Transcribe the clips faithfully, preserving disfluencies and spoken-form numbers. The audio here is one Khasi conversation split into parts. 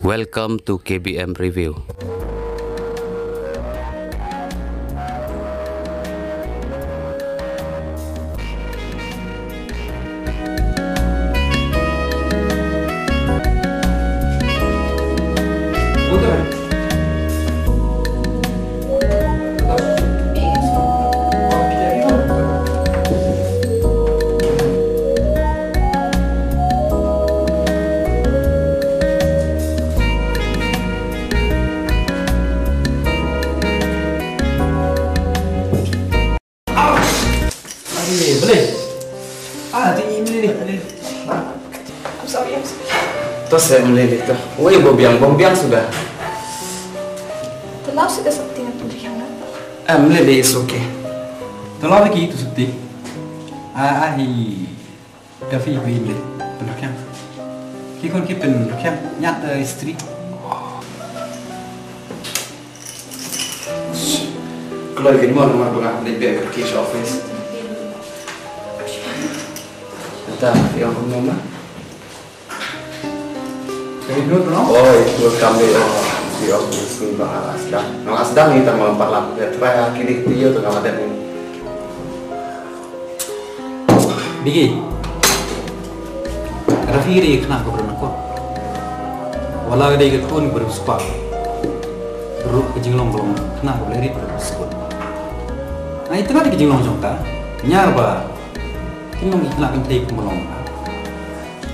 Welcome to K B M Review. Are, balei? Ah, te i mlei, mlei. I'm sorry, I'm sorry. To seh mlei to. Wei, bym biang, bym biang suda. To la suda sa pyntieng na pynriang na. Ah, mlei, it's okay. To la ki to sa pyntieng. Ah, ah, hi. Duffy, wei mlei. Pynrkhiang. Ki khun ki pynrkhiang. Ñiad, eh, istri. Kloi kin mo namar ba nga dei beh ka ki sha office. Ata, ïa kumno ma? Very good, no? Oh, it will come later. Di office ni ba nga la sdang. Nga la sdang ni tang ba nga pat lap. Try ha kine ki video to nga la dep ni. Biki. Rafi ka dei ka khynnah kaba don akor. Wala ka dei ka khun kaba don spah. Ruh ka jinglong ka long khynnah kaba leh rit kaba skul. Nga itynnad ïa ka jinglong jong ka. Ñiar ba kin long ki khynnah kynthei kumba long ka.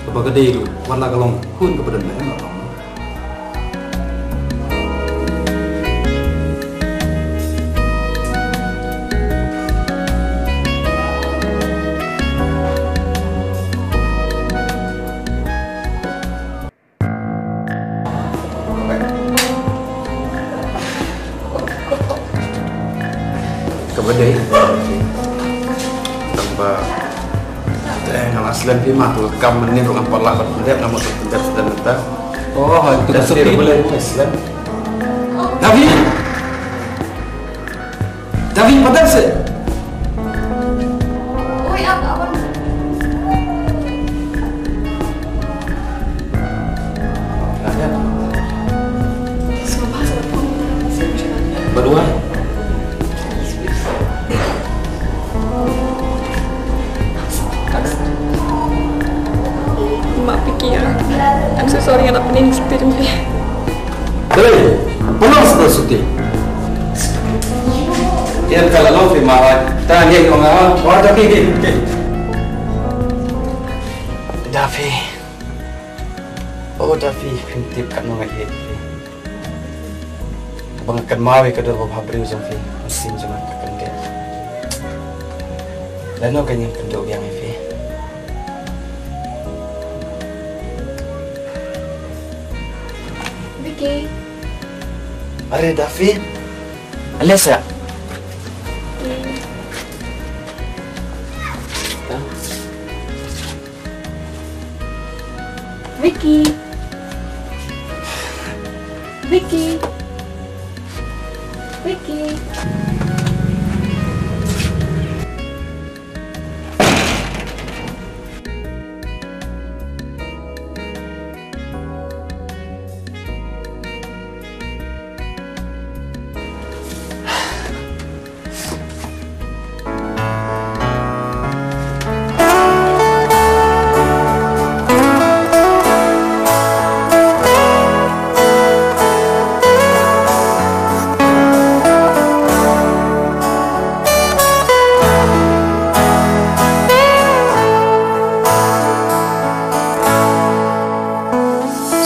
Kaba ka dei ruh wat la ka long khun kaba don ba em la long. Kaba dei. Tang ba. Eh, nga la slem phi ma, tu kam mynnin ruh ngam pat lah ban pyndep, ngam pat pyndep sdang mynta. Oh, ha, tu ka sopti. Slem. David! David, pat dep seh. Oi, apa, apa? Berdua. Mak pikir, I'm so sorry, nga la pynning sopti jong phi. Dei, pynlong sopti. Ïa ka la long phi ma, ta ïa ong nga. Wa ta phi, phi, phi. Daffy. Oh, Daffy, phim tip katno nga ïeit ïa phi. Kaba nga kynmaw ïa ka dur babha briew jong phi, mynsiem jong nga ka kyndit. Lano ka ngin pynduh biang ïa phi. Vicky. Are Daffy. Alisa. Vicky. Vicky. Vicky.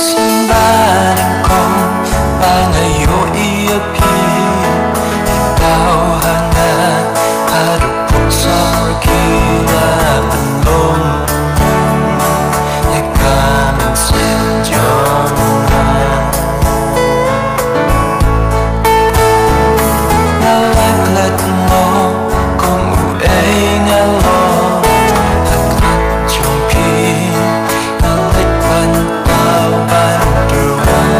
Symbai nyngkong ba nga ïohi ïa phi, thaw ha nga haduh puk sor ki la pynlong ïa ka mynsiem jong nga. Nga la klet mo kum uei nga long, ha khmat jong phi. Nga leit ban paw ban duwai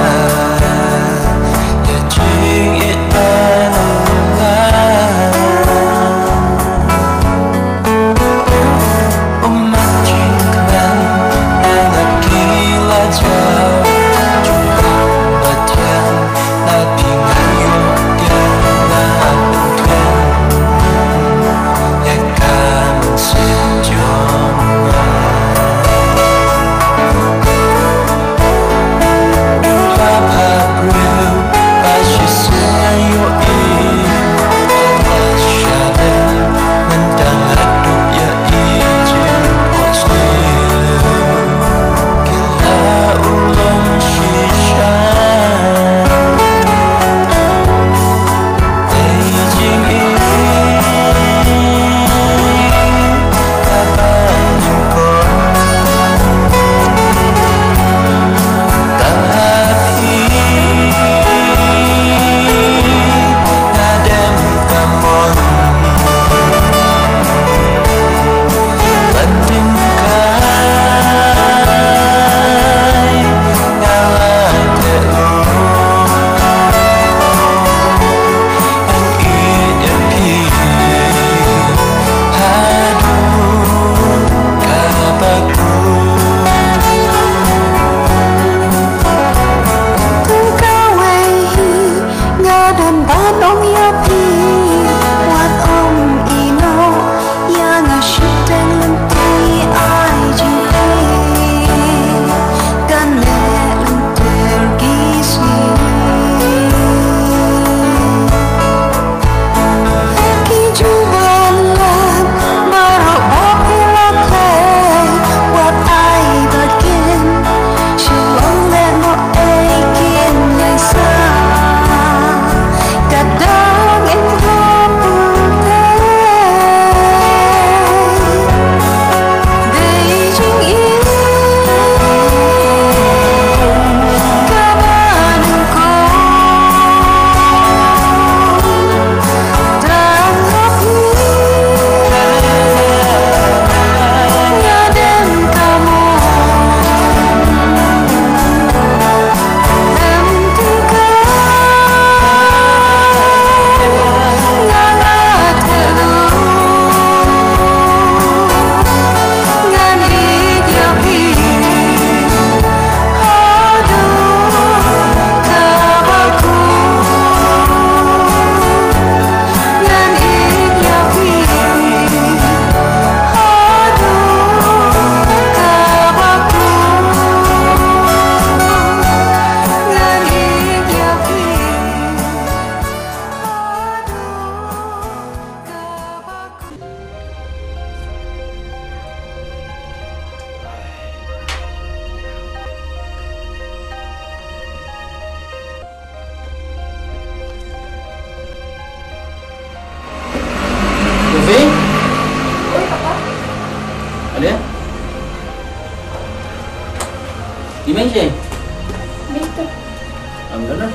Am dona.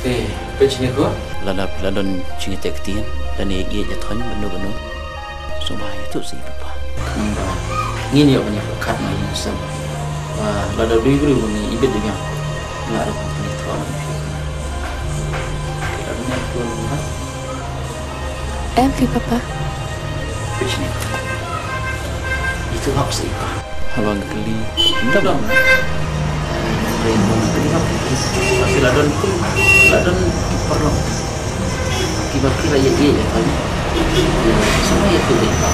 Eh, peit shane ko. Lada phi la don jingïateh ktien, lane ïeit ïathoh bad no bad no, sngewbha ïathuh sa i papa. Ngi ngin ïoh ban ïakynduh kat ma i Nusem. Ba lada dei briew ba ngi ibit da biang, nga ruh ngan pynïathoh lang ïa phi. Phi la don ïa phi, ha? Em phi papa. Peit shane. Itu hok sa i pa. Haba nga kylli, ym don. Hynrei haba nga kylli hok, phi la don, phi la don paralok kiba phi la ïeit ïeit ïa ka. Sngewbha ïathuh ïa i pa.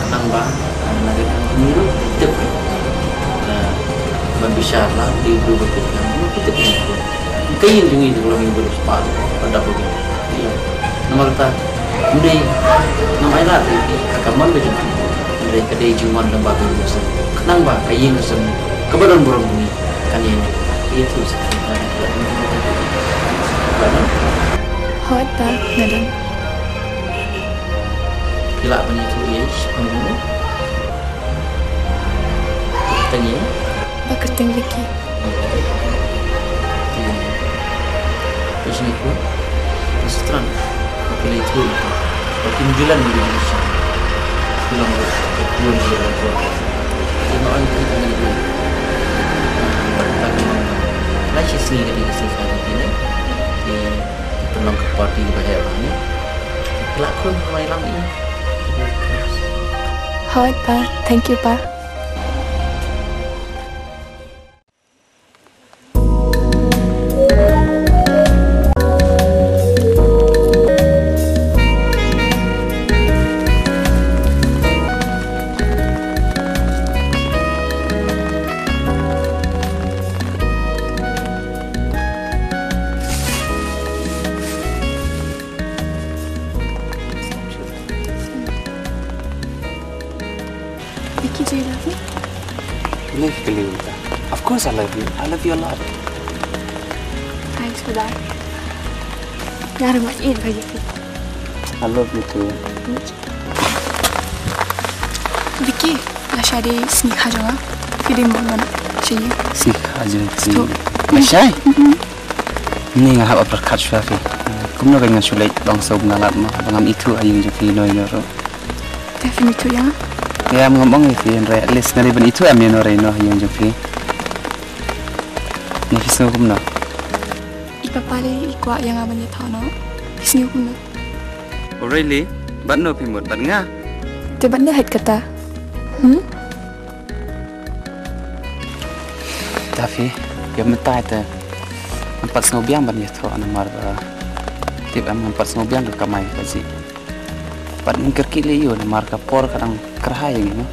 Khnang ba, na ka kyrteng jong ngi ruh ki tip. Ban bishar la, dei briew ba tip, ngan ïathuh ïa i pa. Ka ïing jong ngi ka long ïing ba dei spah, ba dap ba biang. Ïa. Namar kata, ym dei, ngam ai lad ïa phi ha ka mon ka jong phi. Hynrei ka dei jingwan lyngba ka ïing ka sem. Khnang ba ka ïing ka sem kaba don burom jong ngi kan ïeng. Ïathuh sa. Hooid pa, nga don. Phi lah ban ïathuh ïa i shaphang jong u? Kyrteng ïa i? Ba kyrteng Vicky. Peit shane ko. Nga sngewthuh ba phi la ïathuh ïa ka. Ba kim ju len ïa ka jingshisha. Phi long ruh ka khun jong ka. Phi la ong ïa ka. Lai shi sngi ka dei ka sngi kha jong phi ne. Ki pynlong ka party kaba heh bha ne. Phi lah khun, mai lam ïa. Hooid pa, thank you pa. Vicky, do you love me? Love ka liu ta. Of course I love you. I love you a lot. Thanks for that. Nga ruh nga ïeit bha ïa phi. I love you too. Vicky, lashai dei sngi kha jong nga. Phi dei mo ban sha ïing. Sngi kha jong phi. Lashai. Ni nga hap pyrkhat shuwa phi. Kumno kan ngan shu leit long sawdong na lad mo, ba ngam ithuh ha ïing jong phi ino ino ruh. Te phim ithuh ïa nga? Ïa, ngam ong ïa phi, hynrei at least nga dei ban ithuh ïa me ino re ino ha ïing jong phi. Ne phi sngew kumno? I papa lei i kwah ïa nga ban ïathoh noh. Phi sngew kumno? Oh really? Bad no phi mut, bad nga? Te bad no hait kata? Hmm? Taffy, ïa mynta te ngam pat sngew biang ban ïathoh namar, eh, tip em, ngam pat sngew biang ka kamai kajih. Bad ngin kyrkieh lei ïa u namar ka por ka dang kyrhai ïa ngi, no.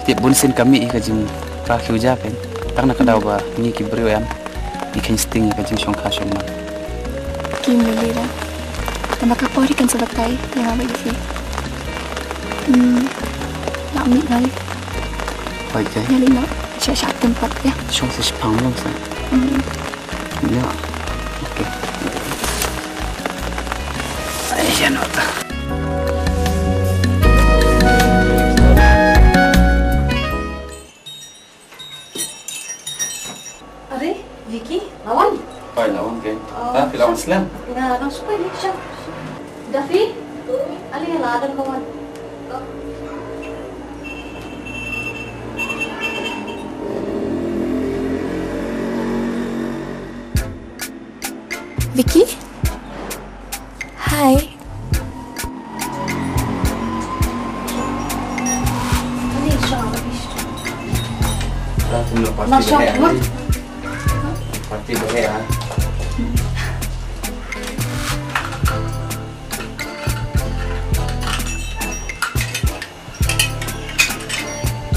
Tip bun sien ka mih ïa ka jingpra khiew ja pyn. Tang na ka daw ba ngi ki briew em, ngi kheiñ sting ïa ka jingshongkha shongman. Kim lei da. Tang ba ka por hi kan sa batai ïa nga bad ïa phi. Hmm. Lah mih nga lei. Hooid, ïa lei noh. Sha sha tempat ïa. Shong sa shipang long sa. Hmm. Ïa. Okay. Ai, ïa, no ta. Are, Vicky, la wan? Hooid, la wan kein. Oh, ta, phi la wan slem? Nga dang shu poi ni, sha. Daffy, ale nga la dang ka wan. Vicky? Hi. Party bahaya. Party bahaya.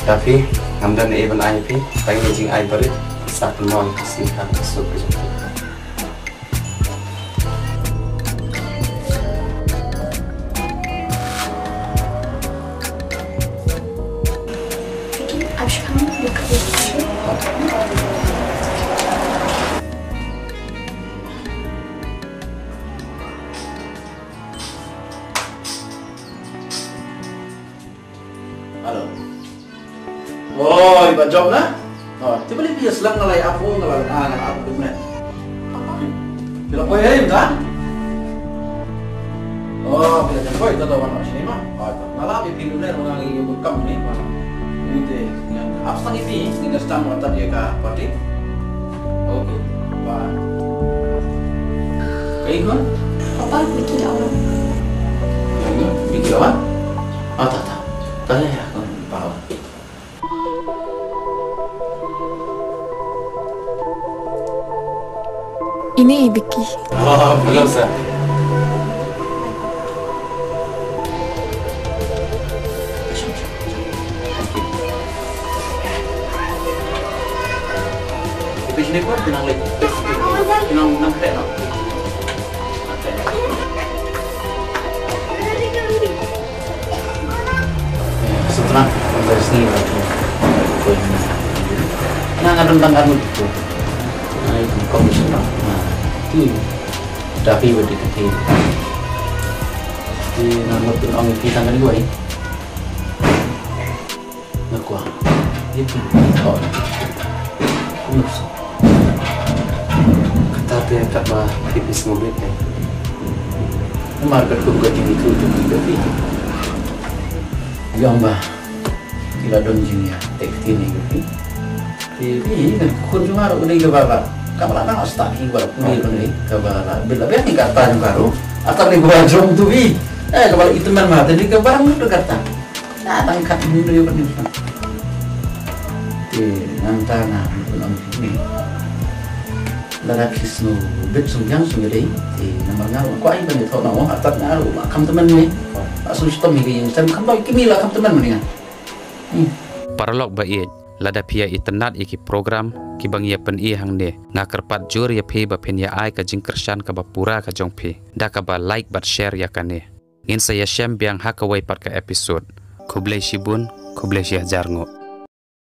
Taffy, ngam don ei ban ai phi, tang ïa jingai barit, sa pynmong ka sngi ka suk ka jong phi. Hello. Oi, ba jop na? Oi. Te beli bi slang ngalai apo ngalai ah ngalai apo kumne. Bila poi hai ta? Oh, bila jan poi ta wan sini ma. Ngalai bi pilu ne orang yang bukan ni ma. Ute yang abstang ini ini sedang mata dia ka party. Okay, bye. Kayo kon? Papa, bikin awal. Yang ni, bikin awal? Ah, tak, tak. Tak payah ya, kon. Papa. Ini Vicky. Oh, belum sah. Itu sini pun tenang lagi. Tenang, tenang, tenang. Sutran dari sini lagi. Nah, ngadon tang anu tu. Nah, itu komisioner. Nah, itu tapi berdikati. Di nama pun orang kita kan gue. Nga kwah ïa phi. Kumno sa? Kata te katba phi sngewbha te. Namar katkum ka jingithuh jong phi. Ïa ba ki la don jingïateh ktien ïa phi. Te phi ngan khun jong nga ruh dei kaba la. Kaba la nang stad hi ba la pule ban dei kaba la. Bila beh ni kata jong ka ruh. Ata dei kaba jong tu phi. Eh, kaba la itman ma te dei kaba ngut kata. Na tang kat ni dei ban ni. Te nang ta na ban ong ni. Lada phi sngewbit sngewbiang sngewdei. Te namar nga ruh kwah ban ïathoh na ong atat nga ruh la kham tymmen ni. La sngewshitom hi ka ïing tem kham doi kimi la kham tymmen ma ni nga. Hmm. Paralok ba ïeit, lada phi ïa itynnad ïa ki program kiba ngi ïa pyni hangne, nga kyrpad jur ïa phi ba phin ïa ai ka jingkyrshan kaba pura ka jong phi da kaba like bad share ïa kane. Ngin sa ïashem biang ha kawei pat ka episode. Khublei shibun, khublei shihajar nguh.